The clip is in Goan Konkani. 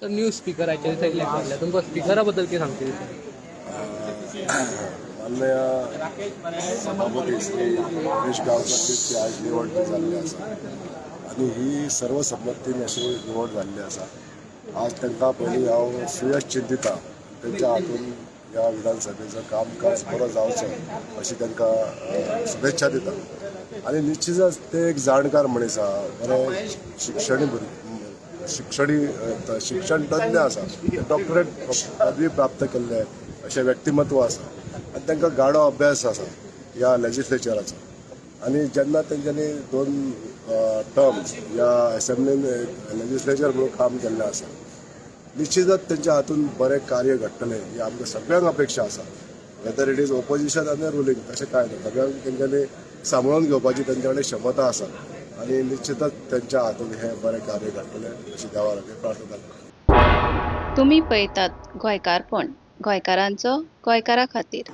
सर, न्यू स्पीकर आयचे दिसा इलेक्ट जाल्ले, तुमकां स्पिकरा बद्दल कितें सांगतले? माननीय सभापती श्री रमेश गांवकर आयज निवड जाल्ली आसा आनी ही सर्वसंमतीन अशी निवड जाल्ली आसा. आज तांकां पयलीं हांव सुयश चिंतिता. तेंच्या हातून ह्या विधानसभेचो कामकाज बरो जावचो अशी तांकां शुभेच्छा दिता. आनी निश्चितच ते एक जाणकार मनीस आहा, बरो शिक्षणी भुरगे, शिक्षणी शिक्षण तज्ञ आसा, डॉक्टरेट पदवी प्राप्त केल्ले अशें व्यक्तिमत्व आसा आनी तांकां गाडो अभ्यास आसा ह्या लेजिस्लेचराचो. आनी जेन्ना तेंच्यांनी दोन टर्म ह्या एसेंब्लीन लेजिस्लेचर म्हणून काम केल्लें आसा, निश्चितच तेंच्या हातून बरें कार्य घडटलें ही आमकां सगळ्यांक अपेक्षा आसा. वेदर it is opposition आनी रुलींग, तशें कांय ना. सगळ्यांक तेंच्यांनी सांबाळून घेवपाची तेंच्या कडेन क्षमता आसा आनी निश्चितच तेंच्या हातून हें बरें कार्य घडटलें अशी देवा लागीं प्रार्थना करता. तुमी पळयतात गोंयकारपण, गोंयकारांचो गोंयकारा खातीर.